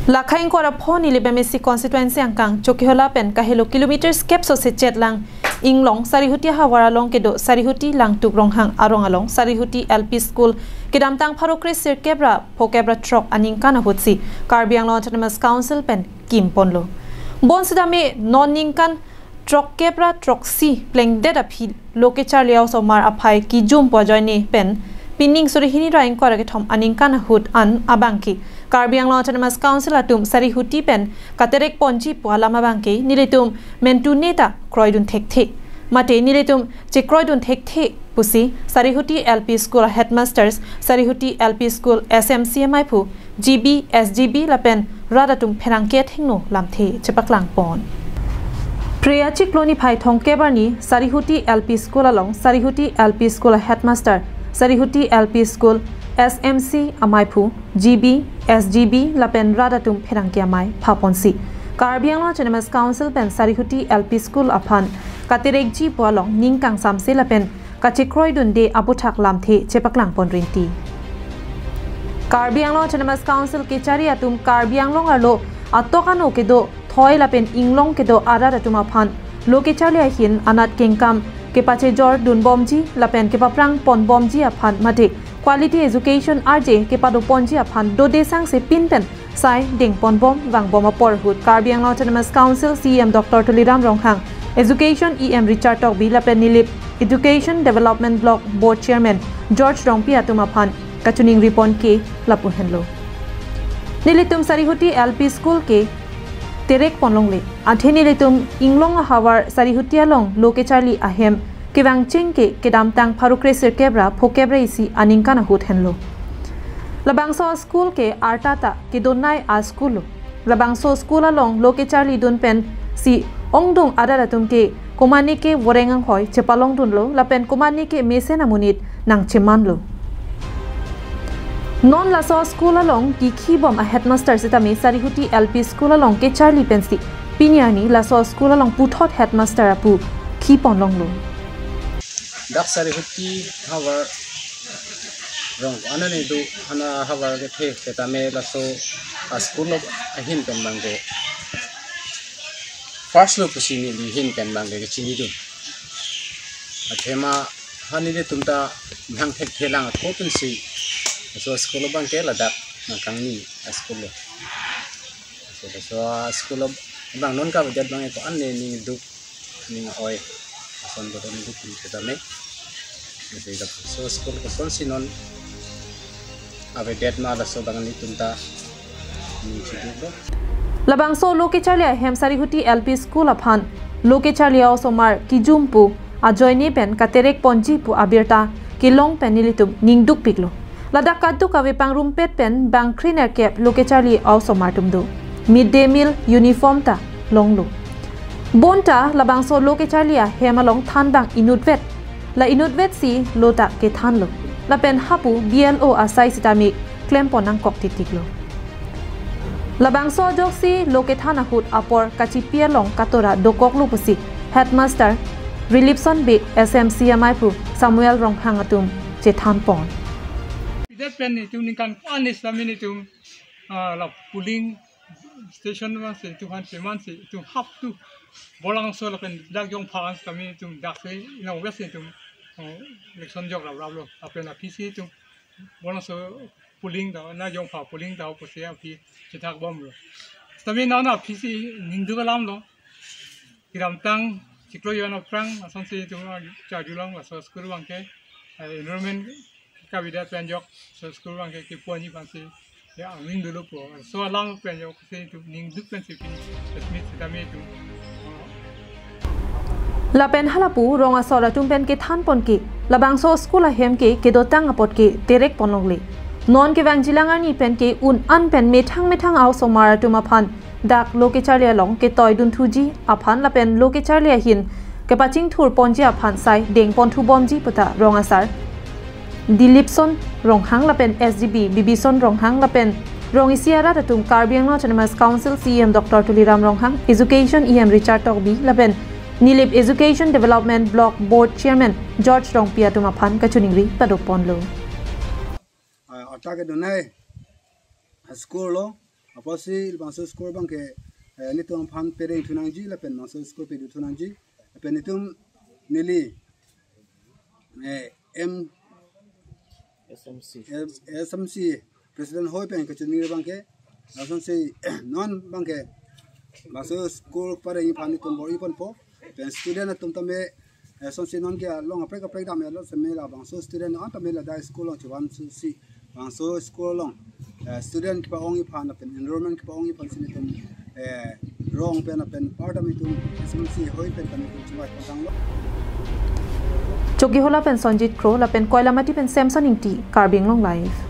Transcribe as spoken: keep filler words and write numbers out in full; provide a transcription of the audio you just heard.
Lakhai ingkoi ra pho Nilip M A C constituency angkang Chokihola pen kahelo kilometers kep so sechet lang inglong Sarihuti ahavar along kedo Sarihuti Langtuk Ronghang arong along Sarihuti L P School kedamtang pharo kre sirkep ra phokep ra throk aningkan ahutsi Karbi Anglong Autonomous Council pen kimponlo. Bonsetame non ningkan throkkep ra throksi plengdet aphi lo kecharli a-osomar aphai kijum pu ajoine pen pining suri hini ra ingkoi ra kethom aningkan ahut an abangke Karbi Anglong Autonomous Council atum Sarihuti pen katerek ponji pu alam abangke nelitum mentune ta kroidun thekthe. Mate nelitum chekroidun thekthe pusi Sarihuti L P School headmasters, Sarihuti L P School S M C amaiphu, G B, S G B lapen rat atum pherangke athengno lamthe chepaklangpon. Phre achiklo niphai thomkep arni Sarihuti L P School along Sarihuti L P School headmaster, Sarihuti L P School S M C amaiphu, G B, S G B lapen rat atum pherangke amei phaponsi Karbi Anglong Autonomous Council pen Sarihuti L P School aphan katerekji pu along ning kangsamse lapen kachekroidunde aputhak lamthe chepaklangpon rinti. Karbi Anglong Autonomous Council kechari atum Karbi Anglong arlo atok ano kedo thoi lapen inglong kedo arat atum aphan lo kecharli ahin anat kengkam kepachejordunbomji lapen kepaprangponbomji aphan mate quality education arje kepadoponji aphan dode sangse pin pen sai dengponbom vangbom apor ahut Karbi Anglong Autonomous Council C E M Doctor Tuliram Ronghang, Education E M Richard Tokbi lapen Nilip Education Development Block Board Chairman George Rongpi atum aphan kachiningriponke lapu henlo. Nelitum Sarihuti L P School ke terekponlongle. Athe nelitum inglong ahavar Sarihuti along lo kecharli ahem kevangcheng ke kedamtang pharo kre sirkep ra phokep ra isi aningkan ahut henlo. Labangso school ke arta ta kedonei a-school lo. Labangso school along lo kecharlidun pensi ongdung arat atum ke komatne ke voreng anghoi chepalongdunlo lapen komatne ke mesen amonit nangchemanlo. Non laso school along kikhibom a-headmaster sitame Sarihuti L P School along kecharli pensi pini arni laso school along puthot headmaster apu khiponlonglo. Dak Sarihuti havar rong anani do hana havar kethe setame laso a-school lo ahin pen abangke first lo pusi neli ahin pen abangke kechinidun. Athema ha nelitum ta nang thekthelang atho pensi laso a-school abangke ladak nangkangni a-school lo. So, so a-school lo abang non kavedet abangke ko-an ne ningduk ning oi ason bodo ningduk ning kedame. So school kosonsi non avedet ma laso abang nelitum ta ningchiduklo. Labangso lo kecharli ahem Sarihuti L P School aphan lo kecharli a-osomar kijum pu ajoine pen katerekponji pu abirta kelong pen nelitum ningdukpiklo. Ladak kaduk kave pangrumpet pen bang kre nerkep lo kecharli a-osomar atum do. Mid day meal uniform ta longlo. Bonta labangso lo kecharli ahem along thanbang inutvet. La inutvetsi lo ta kethanlo. Lapen hapu B L O asai sitame klempon nangkok titiklo. Labangso ajoksi lo kethan ahut apor kachipi along katora dokoklo pusi headmaster Rilipson Bey, S M C amaiphu Samuel Ronghang atum chethanpon. Idet pen itum ningkan ko-an sitame itum, ah, la polling station ma se itum han peman se itum hap tu Bolangso lapen dak Jongpha an sitame itum dak se ina west itum, ah, election jok rapraplo. Lapen aphi si itum Bolangso polling ta, na Jongpha polling ta pusi aphi chethakbomlo. Sitame nana aphi si ningduk alamlo. Kedamtang chiklo jon aphrang asonsi itum charjulong laso school abangke, eh, enrollment kavedet pen ajok laso school abangke kepu anji aphansi ya angning dolo pu. Laso alam pen ajok si itum ningduk pensi pini admit sitame itum, ah, Lapen halapu rong asor atum pen kethanpon ke, labangso school ahem ke kedotang apot ke terekponlongle. Non kevangjilang arni pen ke un-an pen methang methang a-osomar atum aphan dak lo kecharli along ketoidunthuji aphan lapen lo kecharli ahin kepachingthurponji aphan sai dengponthubomji puta rong asar Dilipson Ronghang lapen S G B Bibison Ronghang lapen rong isi arat atum Karbi Anglong Autonomous Council C E M Doctor Tuliram Ronghang, Education E M Richard Tokbi lapen Nilip Education Development Block Board Chairman George Rongpi atum aphan kachiningri padoponlo. Ah, arta kedonei school lo, Apotsi labangso school abangke eh, netum aphan pereng thunangji lapen labangso school pedu thunangji. Lapen netum neli eh, M S M C. S M C President hoi pen kachiningri abangke, lasonsi non abangke labangso school pareng aphan netum bor-i ponpo, pen student atum tame eh, lasonsi non ke along kaprek kaprek dam lo seme labangso student an tame ladak school along chevan susi labangso school along eh, student kepa-ongji aphan lapen enrollment kepa-ongji aphansi netum eh, rong pen lapen parta netum S M C hoi pen tame netum chingvai pangtanglo. Chokihola pen Sonjit Kro, lapen Koilamati pen Samson Ingti, Karbi Anglong Live.